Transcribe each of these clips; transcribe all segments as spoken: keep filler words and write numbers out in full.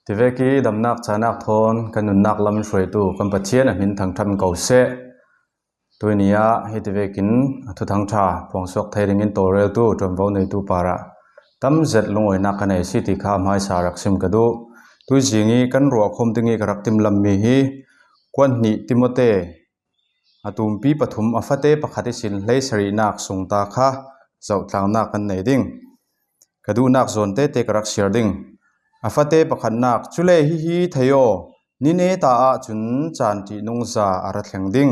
Tivek i damnak canak thawn kan nunnak lam hruaitu kan Pathian a hmin thangṭhat ko seh. Tuini ah hiti vekin a thuthang ṭha phuangsuak thei dingin tawlreltu ṭuanvo neitu parah tam zet lungawinak ka nei si ti kha hmaisa rak sim ka duh. Tuizing i kan ruahkhawm ding i ka rak timlam mi hi kuan hnih Timote a tumpi pathum a fate pakhat ihsin hleisarihnak sungta kha zohtlannak kan nei ding. Ka duhnak zawn tete ka rak siar ding. A fate pakhatnak, cule hihi thei aw, ni neta ahcun caan ṭihnungza a ra thleng ding.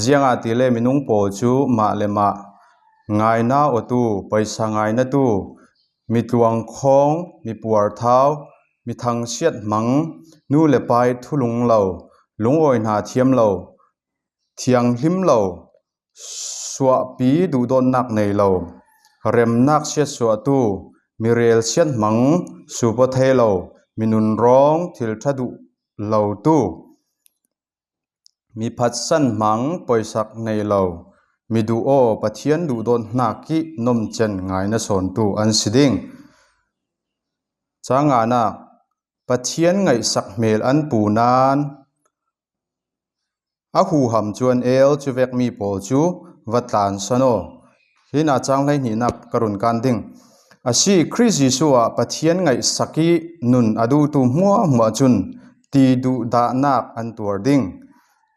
Ziangahtile minung pawl cu mah le mah ngaina awtu, paisa ngainatu, mi tluangkhawng, mi puarthau, mi thangsiat hmang, nu le pai thulung lo, lungawi hna thiam lo, thianghlim lo, suahpi duhdawtnak nei lo, remnak siatsuahtu, mi relsiat hmang, supaw thei lo, mi nunrawng, thil ṭha duh lotu, mi phatsan hmang, poisak nei lo, mi duh aw, Pathian duhdawt hnak i nomcen ngaina sawntu an si ding. Canganak, Pathian ngaihsak hmel an pu nain a huham cu an el, cuvek mi pawl cu va tlansan aw. Hi na cang hleihnihnak ka run kan ding. A si, Khrih Jesuh ah Pathian ngaihsak i nun a duhtu hmuahhmuah cun ti duhdahnak an tuar ding.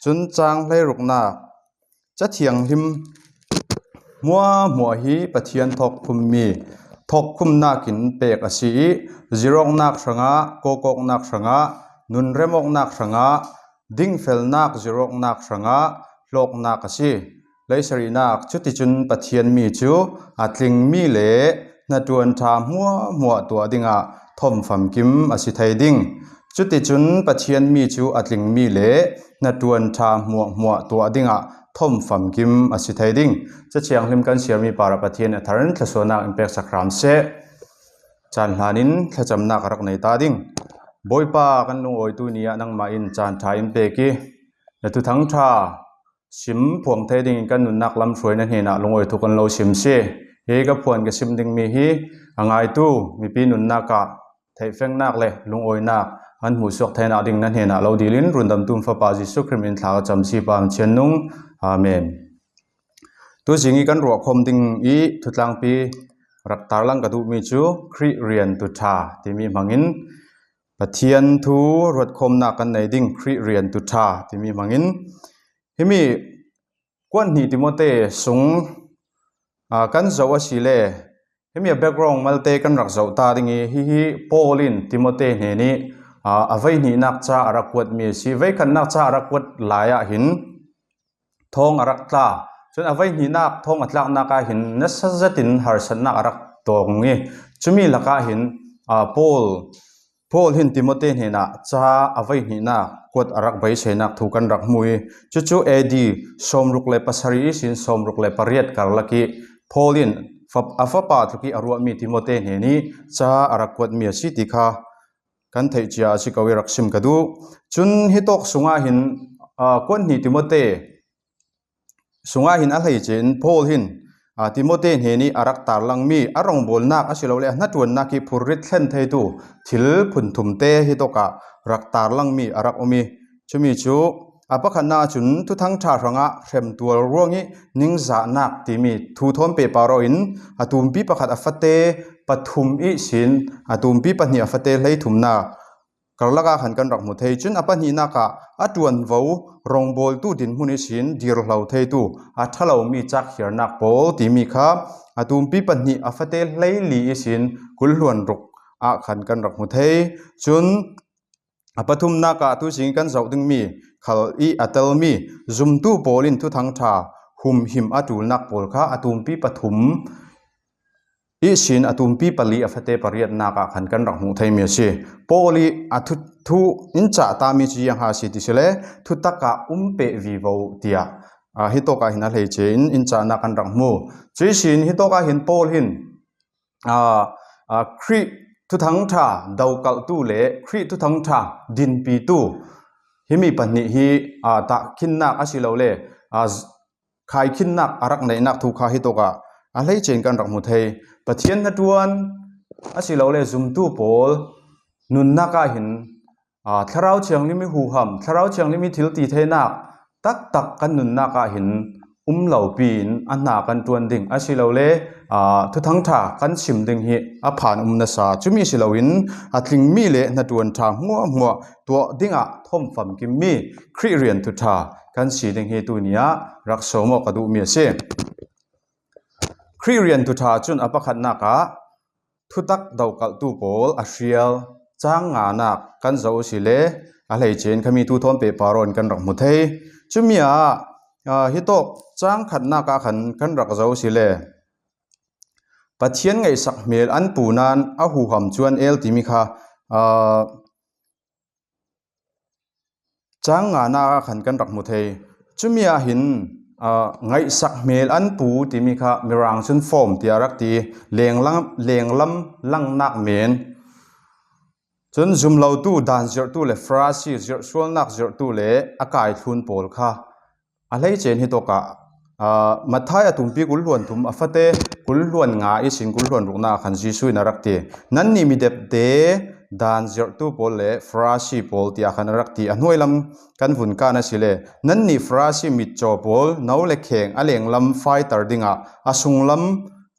Cun cang hleiruknak, Ca thianghlim hmuahhmuah hi Pathian thawkkhummi thawkkhumnak in pek a si i, zirawknak hrangah, kawkawknak hrangah, nunremawknak hrangah, dingfelnak zirawknak hrangah hlawknak a si. Hleisarihnak, cuticun Pathian mi cu a tlingmi le hnaṭuan ṭha hmuahhmuah tuah dingah thawm famkim a si thei ding. Cuticun Pathian mi cu a tlingmi le hnaṭuan ṭha hmuahhmuah tuah dingah thawm famkim a si thei ding. Ca thianghlim kan siarmi parah Pathian a thar in thluasuahnak in peksak hram seh. Caan hlan in thlacamnak a rak nei ta ding. Bawipa, kan lungawitu ni ah nangmah in caan ṭha in pek i, na thuthang ṭha sim phuang thei dingin kan nunnak lam hruai na hnenah lungawi thuk kan lo sim si. Hi ka phuan ka sim dingmi hi a ngaitu mipi nunnak ah theihfengnak le lungawinak an hmuhsuak theinak ding na hnenah lo dilin rundamtu Fapa Jesuh Khrih min thla ka cam si Pa Pathian nung. Amen. Tuzing i kan ruahkhawm ding i thutlangpi rak tarlang ka duhmi cu Khrih riantu ṭha timi hmangin Pathian thu ruatkhawmnak kan nei ding Khrih riantu ṭha timi hmangin himi kuan hnih Timote sung, aa, kan zoh asile, himi a background malte kan rak zoh ta ding i, hihi Paul in Timote hnen i, aa, a veihnihnak ca a rak kuatmi a si. Veikhatnak ca a rak kuat lai ah hin thawng a rak tla. Cun a veihnihnak thawng a tlaknak ah hin nasa zetin harsatnak a rak tawng i, cumi lakah hin, aa, Paul Paul hin Timote hnenah ca a veihnihnak kuat a rak beiseinak thu kan rak hmu i, cucu A D sawmruk le pasarih ihsin sawmruk le pariat karlak i Paul in fa-, a fapa tluk i a ruahmi Timote hnen i ca a rak kuatmi a si ti kha kan theih cia a si ko i rak sim ka duh. Cun hitawk sungah hin, aa, kuan hnih Timote sungah hin a hleice in Paul hin, aa, Timote hnen i a rak tarlangmi a rawngbawlnak asilole a hnaṭuannak i phurrit thlen theitu thil phunthumte hitawkah rak tarlangmi a rak um i, cumi cu a pakhatnak cun Thuthang ṭha hrangah hremtual ruang i ningzahnak timi thu thawn pehpar aw in a tumpi pakhat a fate pathum ihsin a tumpi pahnih a fate hleithumnak karlak ah khan kan rak hmu thei. Cun a pahnihnak ah a ṭuanvo rawngbawltu dinhmun ihsin dirhlo theitu a ṭhalomi cak hiarnak pawl timi kha a tumpi pahnih a fate hleili ihsin kul hluan ruk ah khan kan rak hmu thei. Cun a pathumnak ah tuzing kan zoh dingmi khal i a telmi zumtu pawl in Thuthang ṭha humhim a ṭulnak pawl kha a tumpi pathum ihsin a tumpi pali a fate pariatnak ah khan kan rak hmuh theimi a si. Paul i a thu, thu in cah tami cu ziang ha si ti sile, thutak ah um peh vivo tiah, aa, hitawk ah hin a hleice in in cahnak kan rak hmu. Cuihsin hitawk ah hin Paul hin, aa, aa, Khrih Thuthang ṭha dokalhtu le Khrih Thuthang ṭha dinpitu himi pahnih hi, aa, tahkhinnak asilole, aa, z-, khaikhinnak a rak neihnak thu kha hitawk ah a hleice in kan rak hmu thei. Pathian hnaṭuan asilole zumtu pawl nunnak ah hin, aa, Thlarau Thianghlim i huham, Thlarau Thianghlim i thil ti theinak taktak kan nunnak ah hin um lo piin a hna kan ṭuan ding, asilole, aa, Thuthang ṭha kan sim ding hi a phan um nasa. Cumi si loin a tlingmi le hnaṭuan ṭha hmuahhmuah tuah dingah thawm famkimmi Khrih rian thuṭha kan si ding hi tuni ah rak sawm awk ka duhmi a si. Khrih rian thuṭha cun a pakhatnak ah thutak dokalhtu pawl a hrial cang nganak kan zoh si le a hleice in khami thu thawn pehpar awn kan rak hmu thei. Cumi ah, aa, hitawk cang khatnak ah khan kan rak zoh si le Pathian ngaihsak hmel an pu nain a huham cu an el timi kha, aa, cang nganak ah khan kan rak hmu thei. Cumi ah hin, aa, ngaihsak hmel an pu timi kha Mirang cun form tiah rak ti, lenglam, lenglam langnak men. Cun zumlotu, dan zirhtu le Farasi zirhsualnak zirhtu le a kaithlun pawl kha a hleice in hitawk ah, aa, Matthai a tumpi kul hluan thum a fate kul hluan nga ihsin kul hluan ruknak ah khan Jesuh in a rak ti, nannih mi depde dan zirhtu pawl le Farasi pawl tiah khan a rak ti. A hnuai lam kan vun kan a si le, nannih Farasi mitcaw pawl, no le kheng a lenglam faiter dingah a sunglam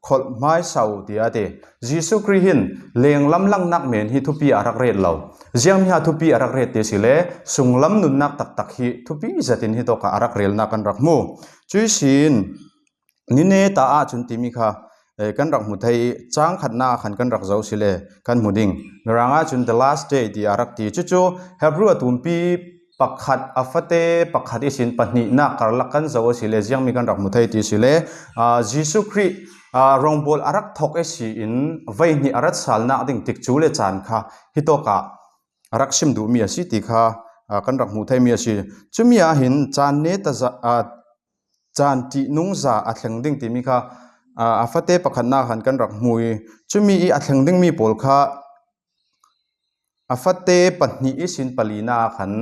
kholh hmaisa uh, tiah a ti. Jesuh Khrih hin lenglam langnak men hi thupi a rak ret lo. Ziangmi ha thupi a rak ret ti si le, sunglam nunnak taktak hi thupi zetin hitawk ah a rak relnak kan rak hmu. Cuihsin, nine ta ahcun timi kha, eh, kan rak hmu thei i, cang khatnak ah khan kan rak zoh si le kan hmu ding. Mirang ahcun the last day ti a rak ti. Cucu Hebru a tumpi pakhat a fate pakhat ihsin pahnihnak karlak kan zoh a si le, ziangmi kan rak hmu thei ti si le, aa, Jesuh Khrih, aa, rawngbawl a rak thawk ihsin voihnih a rat salnak ding tikcu le caan kha hitawk ah a rak sim duhmi a si ti kha, aa, kan rak hmuh theimi a si. Cumi ah hin caan ne taza, aa, caan ṭihnungza a thleng ding timi kha, aa, a fate pakhatnak ah khan kan rak hmu i, cumi i a thleng dingmi pawl kha a fate pahnih ihsin palinak ah khan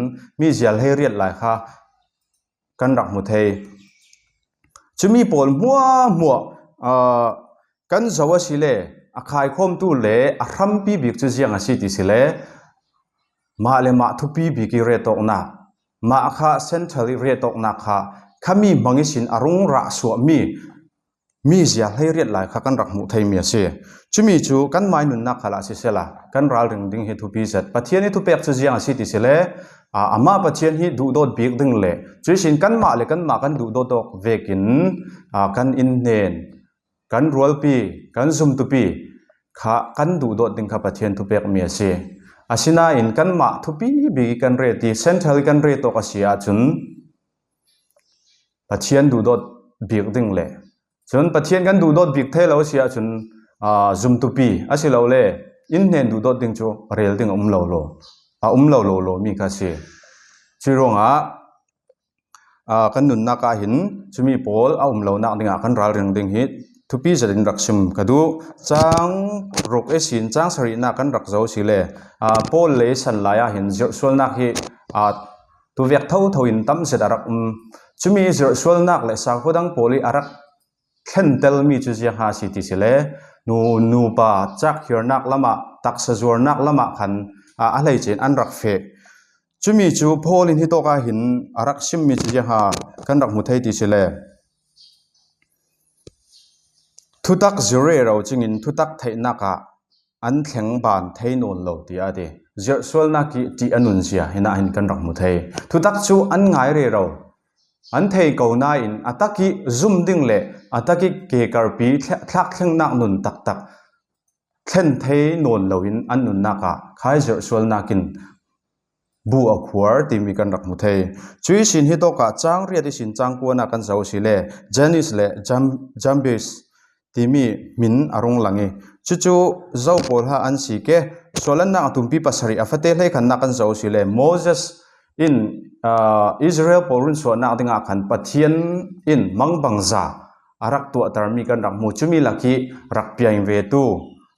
mizia hleiriat lai kha kan rak hmu thei. Cumi pawl hmuahhmuah, aa, kan zoh a si le, a khaikhawmtu le a hrampi bik cu ziang a si ti si le, mah le mah thupi bik i ret awknak, mah kha central i ret awknak kha khami hmang ihsin a rung rah suahmi mizia hleiriat lai kha kan rak hmuh theimi a si. Cumi cu kanmai nunnak khal ah sisehla, kan ralring ding hi thupi zet. Pathian i thupek cu ziang a si ti si le, aa, amah Pathian hi duhdawt bik ding le, cuihsin kanmah le kanmah kan duhdawt awk vekin, aa, kan innhnen, kan rualpi, kan zumtupi kha kan duhdawt ding kha Pathian thupekmi a si. Asinain kanmah thupi bik i kan ret i central i kan ret awk a si ahcun, Pathian duhdawt bik ding le, cun Pathian kan duhdawt bik thei lo a si ahcun, aa, zumtupi asilole innhnen duhdawt ding cu rel ding a um lo lo, a um lo lo lo mi kha a si. Cuih ruangah, aa, kan nunnak ah hin cumi pawl a um lonak dingah kan ralring ding hi thupi zetin rak sim ka duh. Cang ruk ihsin cang sarihnak kan rak zoh si le, aa, Paul le san lai ah hin zirhsualnak hi, aa, tuvek thotho in tam zet a rak um. Cumi zirhsualnak le sakhuadang pawl i a rak thlentelmi cu ziangha a si ti si le, nu, nupa cakhiarnak lamah, taksa zuarnak lamah khan, aa, a hleice in an rak feh. Cumi cu Paul in hitawk ah hin a rak simmi cu ziangha kan rak hmu thei ti si le, thutak zir rero cingin thutak theihnak ah an thleng ban thei nawn lo, tiah a ti. Zirhsualnak i ṭih a nunzia hinah hin kan rak hmu thei. Thutak cu an ngai rero, an thei ko nain a tak i zum ding le a tak i kekarpi thla-, thlak thlengnak nun taktak thlen thei nawn loin an nunnak ah khai zirhsualnak in bu a khuar timi kan rak hmu thei. Cuihsin hitawk ah cang riat ihsin cang kuan ah kan zoh si le, Jannes le Jam-, Jambres timi hmin a rung lang i, cucu zo pawl ha an si ke. Sualannak a tumpi pasarih a fate hleikhatnak kan zoh si le, Moses in, aa, Israel pawl runsuahnak dingah khan Pathian in mangbangza a rak tuahtermi kan rak hmu. Cumi lak i rak piain vetu,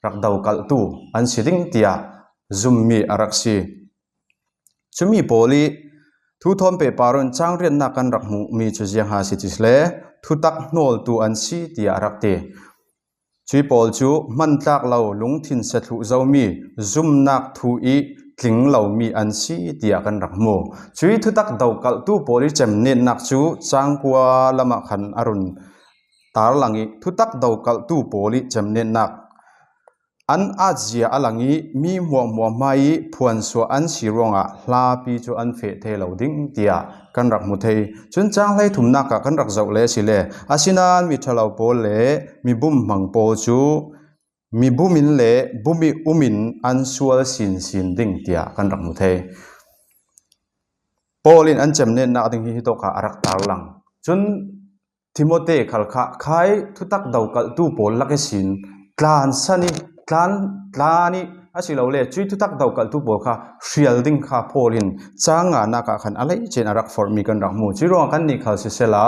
rak dokalhtu an si ding tiah zummi a rak si. Cumi pawl i thu thawn pehpar in cang riatnak kan rak hmuhmi cu ziangha si ti si le, thutak hnawltu an si tiah a rak ti. Cui pawl cu hmantlak lo, lungthin sathluh zomi, zumnak thu i tling lomi an si, tiah kan rak hmu. Cui thutak dokalhtu pawl i cemnetnak cu cangkua lamah khan a run tarlang i, thutak dokalhtu pawl i cemnetnak an atzia a lang i, mi hmuahhmuah hmai i phuansuah an si ruangah hlapi cu an feh thei lo ding, tiah kan rak hmu thei. Cun cang hleithumnak ah kan rak zoh le si le, asinain miṭhalo pawl le mi bumhmang pawl cu mi bum in le bum i um in an sual sinsin ding, tiah kan rak hmu thei. Paul in an cemnetnak ding hi hitawk ah a rak tarlang. Cun Timote khal kha khai thutak dokalhtu pawl lak ihsin tlansan i, tlan, tlan i, asilole cui thutak dokalhtu pawl kha hrial ding kha Paul in cang nganak ah khan a lei cen a rak forhmi kan rak hmu. Cui ruangah kannih khal sisela,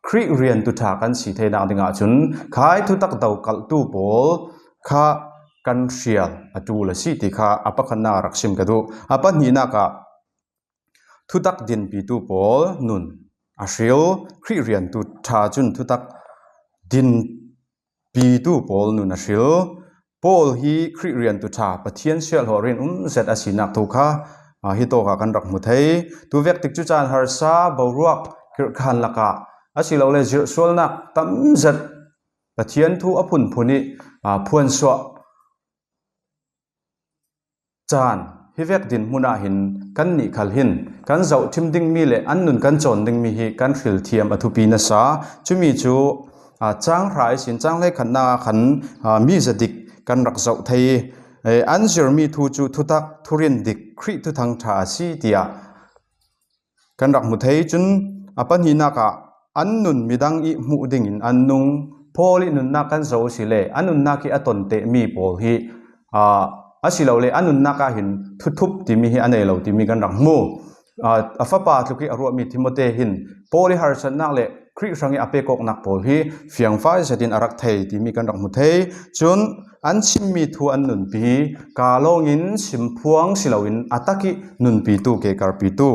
Khrih riantu ṭha kan si theinak dingah cun khai thutak dokalhtu pawl kha kan hrial a ṭul a si ti kha a pakhatnak a rak sim ka duh. A pahnihnak ah thutak dinpitu pawl nun a hril, Khrih riantu ṭha cun thutak dinpitu pawl nun a hril. Paul hi Khrih riantu ṭha, Pathian sialhlawh rinum zet a sinak thu kha, aa, hitawk ah kan rak hmu thei. Tuvek tik cu caan harsa, boruak, kirhkhan lakah asilole zirhsualnak tam zet Pathian thu a phunphun i, aa, phuansuah caan hi vek dinhmun ah hin kannih khal hin kan zohṭhim dingmi le an nun kan cawn dingmi hi kan hrilthiam a thupi nasa. Cumi cu, aa, cang hra ihsin cang hleikhatnak ah khan, aa, mi zadik kan rak zoh thei i, eh, an zirmi thu cu thutak thurin dik Khrih thuthang ṭha a si, tiah kan rak hmu thei. Cun a pahnihnak ah an nun midang i hmuh dingin an nung. Paul i nunnak kan zoh asile a nunnak i a ton tehmi pawl hi, aa, asilole a nunnak ah hin thuthup timi hi a nei lo timi kan rak hmu. Aa, a fapa tluk i a ruahmi Timote hin Paul i harsatnak le Khrih hrang i a pekawknak pawl hi fiangfai zetin a rak thei timi kan rak hmu thei. Cun an simmi thu an nunpi hi kaa lawngin simphuang si loin a tak i nunpitu, kekarpitu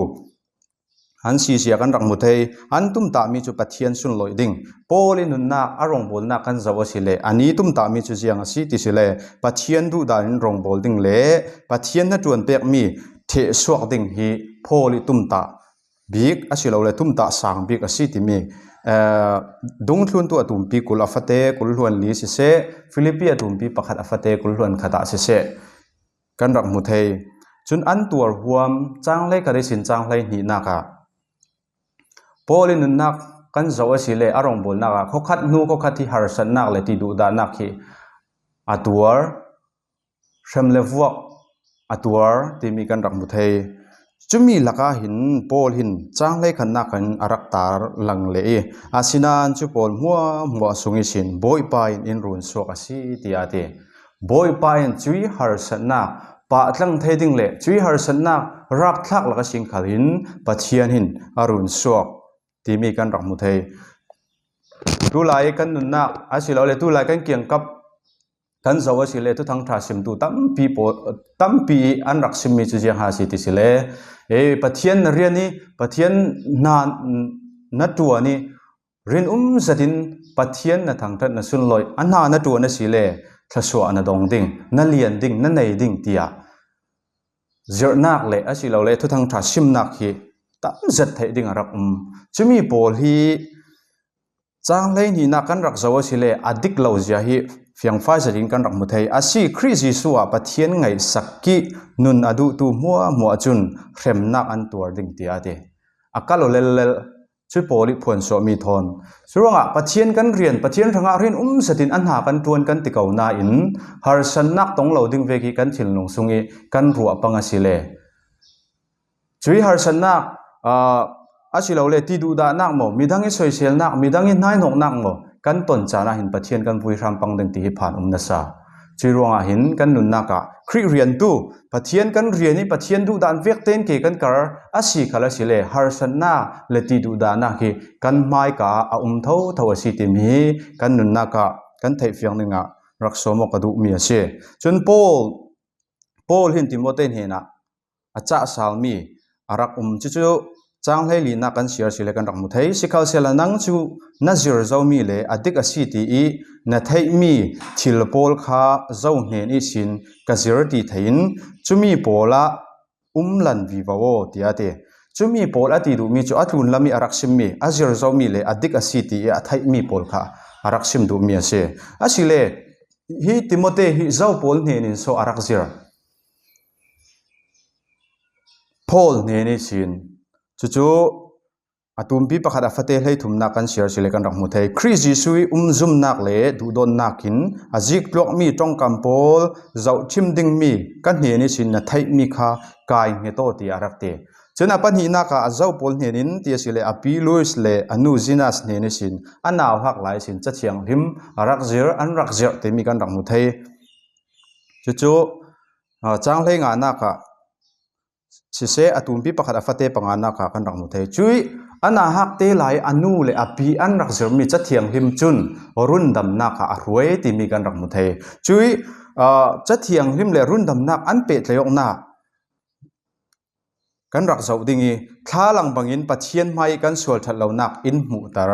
an si sia kan rak hmu thei. An tumtahmi cu Pathian sunlawih ding. Paul i nunnak a rawngbawlnak kan zoh asile a ni tumtahmi cu ziang a si ti sile Pathian duhdan in rawngbawl ding le Pathian hnaṭuan pekmi ṭhehsuak ding hi Paul i tumtah bik asilole tumtah sang bik a si timi, eh, dungthluntu a tumpi kul a fate kul hluan li siseh, Filipi a tumpi pakhat a fate kul hluan khat ah siseh kan rak hmu thei. Cun an tuar huam cang hleikhat ihsin cang hleihnihnak ah Paul i nunnak kan zoh asile a rawngbawlnak ah khawkhat hnu khawkhat hi harsatnak le tiduhdahnak hi a tuar, hrem le vuak a tuar timi kan rak hmu thei. Cumi lakah hin Paul hin cang hleikhatnak in a rak tarlang le i, asinain cu pawl hmuahhmuah sung ihsin Bawipa in in runsuak a si, tiah a ti. Bawipa in cui harsatnak pahtlang thei ding le cui harsatnak rapthlak lak a sing khal hin Pathian hin a runsuak timi kan rak hmu thei. Tulai kan nunnak asilole tulai kan kiangkap kan zoh asile Thuthang ṭha simtu tampi pawl, tampi i an rak simmi cu ziang ha si ti sile, eh, Pathian na rian i Pathian hna na ṭuan i rinum zetin Pathian na thangṭhat na sunlawih a hna na ṭuan asile thluasuah na dong ding, na lian ding, na nei ding tiah zirhnak le asilole Thuthang ṭha simnak hi tam zet theih ding a rak um. Cumi pawl hi cang hleihnihnak kan rak zoh asile a dik lo zia hi fiangfai zetin kan rak hmu thei. A si, Khrih Jesuh ah Pathian ngaihsak i nun a duhtu hmuahhmuah cun hremnak an tuar ding tiah a ti. A kal aw lellel. Cui pawl i phuansuahmi thawn. Curuangah Pathian kan rian, Pathian hrangah rinum zetin a hna kan ṭuan kan ti ko nain harsatnak tong lo ding vek hi kan thinlung sung i kan ruah pang asile. Cui harsatnak, aa, asilole tiduhdahnak maw, midang i soiselnak, midang i hnaihnawknak maw, kan ton caan ah hin Pathian kan vui hram pang ding ti hi phan um nasa. Cui ruangah hin kan nunnak ah Khrih riantu, Pathian kan rian i Pathian duhdan vek tein ke kan kar a si khal asile, harsatnak le tiduhdahnak hi kan hmaika ah a um thotho a si timi hi kan nunnak ah kan theihfiang dingah rak sawm awk a duhmi a si. Cun Paul, Paul hin Timote hnenah a cahsalmi a rak um. Cucu tang hleilina kan siar si le kan rak hmu thei. Sikhalsehla nang cu na zir zomi le a dik a si ti i na theihmi thil pawl kha zo hnen ihsin ka zir ti thei in cumi pawl ah um lan vivo aw, tiah a ti. Cumi pawl a ti duhmi cu a tlunlam i a rak simmi, a zir zomi le a dik a si ti i a theihmi pawl kha a rak sim duhmi a si. Asile hi Timote hi zo pawl hnen in so a rak zir? Paul hnen ihsin. Cucu a tumpi pakhat a fate hleithumnak kan siar si le kan rak hmu thei. Khrih Jesuh i umzumnak le duhdawtnak in a zik tluakmi ṭongkam pawl zohṭhim dingmi ka hnen ihsin na theihmi kha kai hnget aw, tiah a rak ti. Cun a pahnihnak ah a zo pawl hnen in ti a si le a pi Lois le a nu Zenas hnen ihsin a nauhak lai ihsin Cathiang hlim a rak zir, an rak zirh timi kan rak hmu thei. Cucu, aa, cang hlei nganak ah siseh, a tumpi pakhat a fate panganak ah kan rak hmu thei. Cuih a nauhak te lai a nu le a pi an rak zirmi Cathiang hlim cun rundamnak ah a hruai timi kan rak hmu thei. Cuih, aa, Cathiang hlim le rundamnak an pehtlaih awknak kan rak zoh ding i, thlalang bangin Pathian hmai kan sual ṭhat lonak in hmuhter.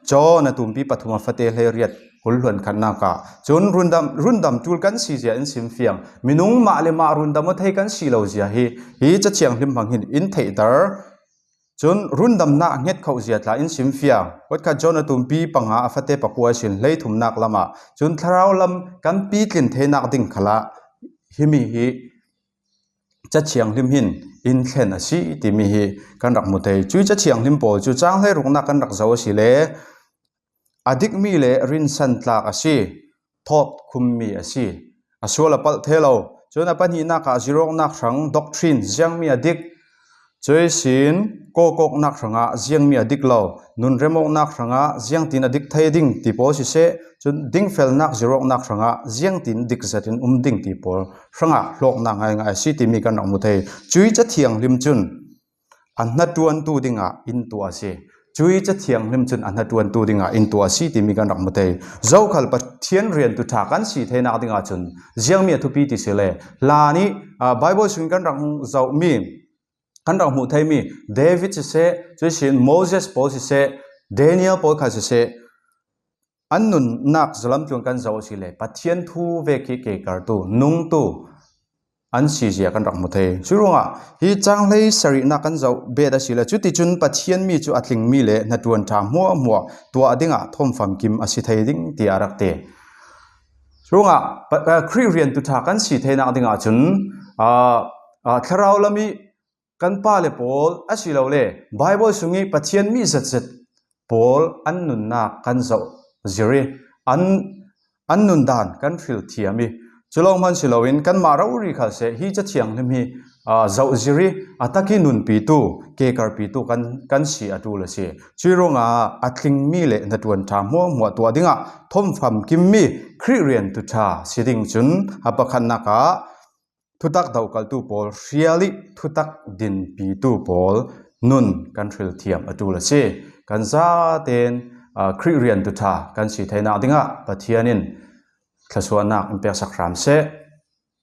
John a tumpi pathum a fate hleiriat hul hluan khatnak ah cun rundam, rundam ṭul kan si zia in simfiang. Minung mah le mah rundam aw thei kan si lo zia hi, hi Cathiang hlim hmang hin in theihter. Cun rundamnak hnget khoh zia tla in simfiang. Kuatkhat John a tumpi panga a fate pakua ihsin hleithumnak lamah cun thlarau lam kan pitlin theinak ding khalah himi hi Cathiang hlim hin in thlen a si timi hi kan rak hmu thei. Cuih Cathiang hlim pawl cu cang hleiruknak kan rak zoh a si le a dikmi le rinsan tlak a si, thawt khummi a si. A sual a palh thei lo. Cun a pahnihnak ah zirawknak hrang, doctrine, ziangmi a dik, cuihsin kawkawknak hrangah ziangmi a dik lo, nun remawknak hrangah ziangtin a dik thei ding ti pawl siseh, cun dingfelnak zirawknak hrangah ziangtin dik zetin um ding ti pawl hrangah hlawknak ngaingai a si timi kan rak hmu thei. Cuih Cathiang hlim cun a hnaṭuantu dingah in tuah a si. Cuih Cathiang hlim cun a hnaṭuantu dingah in tuah a si timi kan rak hmu thei. Zokhal Pathian riantu ṭha kan si theinak dingah cun ziangmi a thupi ti si le, hla nih, aa, Baibal sungin kan rak hmuh zohmi, kan rak hmuh theimi David siseh, cuihsin Moses pawl siseh, Daniel pawl kha siseh, an nunnak zalamtluan kan zoh a si le Pathian thu vek hi kekartu, nungtu an si zia kan rak hmu thei. Curuangah hi cang hlei sarihnak kan zoh bet a si le, cuticun Pathian mi cu a tlingmi le hnaṭuan ṭha hmuahhmuah tuah dingah thawmfam kim a si thei ding tiah a rak ti. Curuangah pa-, aa, Khrih riantu ṭha kan si theinak dingah cun, aa, aa, thlarau lam i kan pa le pawl a si lo le Baibal sung i Pathian mi zetzet pawl an nunnak kan zoh zir i an, an nundan kan hrilthiam i, cu lawng hman si loin kanmah rori khal seh hi Cathiang hlim hi, aa, zoh zir i a tak i nunpitu, kekarpitu kan, kan si a ṭul a si. Cuih ruangah a tlingmi le hnaṭuan ṭha hmuahhmuah tuah dingah thawmfam kimmi Khrih riantu ṭha si ding cun a pakhatnak ah thutak dokaltu pawl hrial i thutak dinpitu pawl nun kan hrilthiam a ṭul a si. Kan zaten, aa, Khrih riantu ṭha kan si theinak dingah Pathian in thluasuahnak in peksak hram seh.